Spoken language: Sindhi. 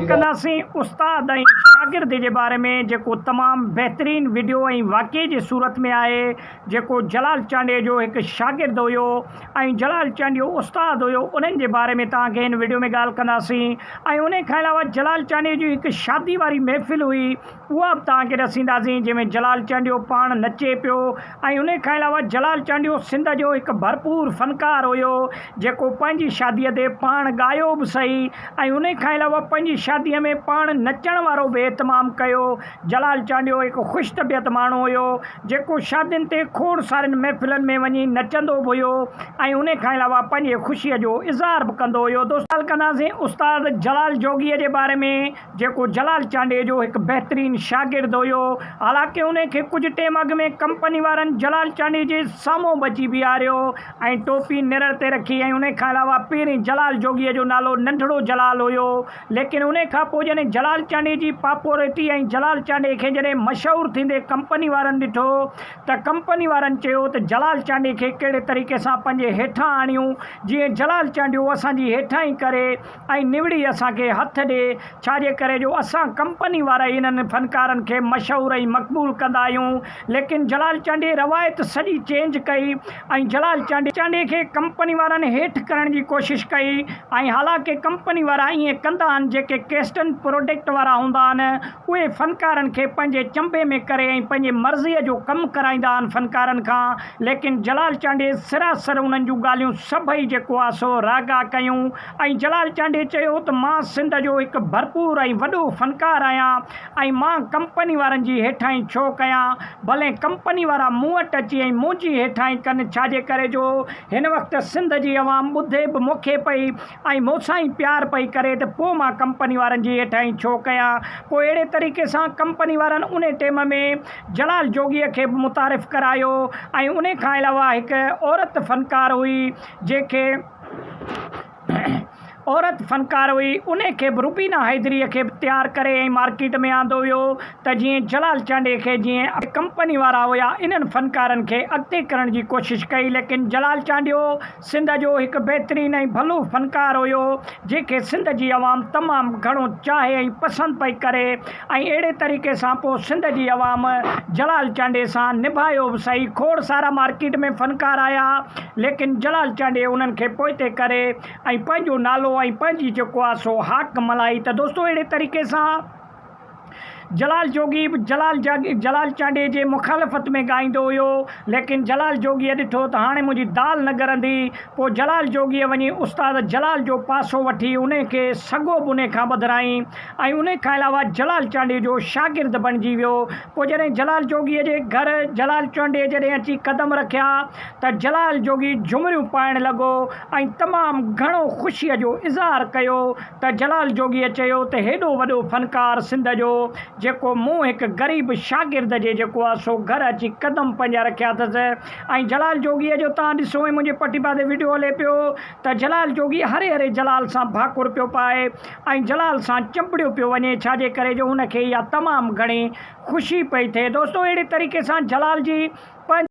ڪنداسين استاد ۽ شاگرد جي باري ۾ جيڪو تمام بهترين وڊيو ۽ واقعي جي صورت ۾ آهي جيڪو جلال چانڊيي جو هڪ شاگرد هيو ۽ جلال چانڊيو استاد هيو انهن جي باري ۾ توهان کي هن وڊيو ۾ ڳالهه ڪنداسين ۽ انهي کان علاوه جلال چانڊيي جي هڪ شادي واري محفل هئي اها به توهان کي ڏسينداسين جنهن ۾ جلال چانڊيو پاڻ نچي پيو ۽ انهي کان علاوه جلال چانڊيو سنڌ جو هڪ ڀرپور فنڪار هيو جيڪو پنهنجي شاديء تي پاڻ ڳايو به سهي ۽ انهي کان علاوه پنهنجي شاديء ۾ پاڻ نچڻ وارو به اهتمام ڪيو. جلال چانڊيو هڪ خوش طبيعت ماڻهو هيو جيڪو شادين تي کوڙ سارين محفلن ۾ وڃي نچندو به هيو ۽ انهي کان علاوه پنهنجي خوشيء جو اظهار به ڪندو هيو. دوستو ڳالهه ڪنداسين استاد جلال جوڳيء جي باري ۾ جيڪو جلال چانڊيي جو هڪ بهترين شاگرد هيو. حالانڪه انهي کي ڪجهه ٽيم اڳ ۾ ڪمپني وارن جلال چانڊيي جي سامهون به اچي بيهاريو ۽ ٽوپي نرڙ تي رکي ۽ انهي کان علاوه پهرين جلال جوڳيء جو نالو ننڍڙو جلال هيو ليڪن انهي کان پوء جڏهن جلال چانڊيي جي پاپوريٽي ۽ جلال چانڊيي کي جڏهن مشهور ٿيندي ڪمپني وارن ڏٺو ته ڪمپني وارن چيو ته جلال چانڊيي کي ڪهڙي طريقي سان پنهنجي هيٺان آڻيون جيئن جلال چانڊيو اسان جي هيٺاهين ڪري ۽ نوڙي اسان کي هٿ ڏي، ڇا جي ڪري جو اسان ڪمپني وارا ئي انهن فنڪارن کي مشهور ۽ مقبول ڪندا آهيون، ليڪن جلال چانڊيي روايت سڄي چينج ڪئي ۽ جلال چانڊيي کي ڪمپني وارن هيٺ ڪرڻ جي ڪوشش ڪئي ۽ حالانڪه ڪمپني وارا ائين ڪندا آهن جيڪي ڪيسٽن پروڊڪٽ وارا هوندا آهن اهي فنڪارن کي پنهنجي چنبي ۾ ڪري ۽ پنهنجي مرضيء جو ڪم ڪرائيندا آهن فنڪارن کان ليڪن جلال چانڊيي سراسر انهن جون ڳالهيون سڀئي جيڪو آهي سو راڳا ڪيون ۽ جلال چانڊيي چيو ته مان سنڌ جو هڪ ڀرپور ۽ وڏو فنڪار آهيان ۽ مان ڪمپني وارن جي هيٺائين ڇو ڪيان ڀلين ڪمپني وارا مون وٽ اچي ۽ منهنجي هيٺائين ڪن ڇاجي ڪري جو هن وقت سنڌ جي عوام ٻڌي به مون کي پئي ۽ مون سان ئي پيار پئي ڪري ته پوء مان ڪمپني وارن جي هيٺائين ڇو ڪيان پوء اهڙي طريقي سان ڪمپني وارن انهي ٽيم ۾ جلال جوڳيء کي به متعارف ڪرايو ۽ انهي کان علاوه هڪ عورت فنڪار هئي جنهن کي عورت فنڪار هئي، انهي کي به روبينا حيدريء کي به تيار ڪري ۽ مارڪيٽ ۾ آندو ويو ته جيئن جلال چانڊيي کي جيئن ڪمپني وارا هيا انهن فنڪارن کي اڳتي ڪرڻ جي ڪوشش ڪئي ليڪن جلال چانڊيو سنڌ جو هڪ بهترين ۽ ڀلو فنڪار هيو جنهن کي سنڌ جي عوام تمام گهڻو چاهي ۽ پسند پئي ڪري ۽ اهڙي طريقي سان پوء سنڌ جي عوام جلال چانڊيي سان نڀايو به سهي کوڙ سارا مارڪيٽ ۾ فنڪار آيا ليڪن جلال چانڊيي انهن کي پوئتي ڪري ۽ پنهنجو نالو ۽ پنهنجي جيڪو آ سو هاڪ ملائي ته دوستو اهڙي طريقي سان جلال جوڳي به جلال جلال چانڊيي جي مخالفت ۾ ڳائيندو هيو ليڪن جلال جوڳيء ڏٺو ته هاڻي منهنجي دال نه ڳرندي پوء جلال جوڳيء وڃي استاد جلال جو پاسو وٺي انهي کي سڳو به انهي کان ٻڌرائين ۽ انهي کان علاوه جلال چانڊيي جو شاگرد بڻجي ويو پوء جڏهن جلال جوڳيء جي گهر جلال چانڊيي جڏهن اچي قدم رکيا ته جلال جوڳي جهمريون پائڻ لڳو ۽ تمام گهڻو خوشيء جو اظهار ڪيو ته جلال جوڳيء چيو ته هيڏو وڏو فنڪار سنڌ جو جيڪو مون هڪ غريب شاگرد جي جيڪو آ سو گهر اچي قدم پنهنجا رکيا اٿس ۽ جلال جوڳيء جو تان ڏسو ۽ منهنجي پٽي پاسي وڊيو هلي پيو ته جلال جوڳي هري هري جلال سان ڀاڪر پيو پائي ۽ جلال سان چنبڙيو پيو وڃي ڇاجي ڪري جو هن کي اها تمام گهڻي خوشي پئي ٿئي دوستو اهڙي طريقي سان جلال جي پنهنجي.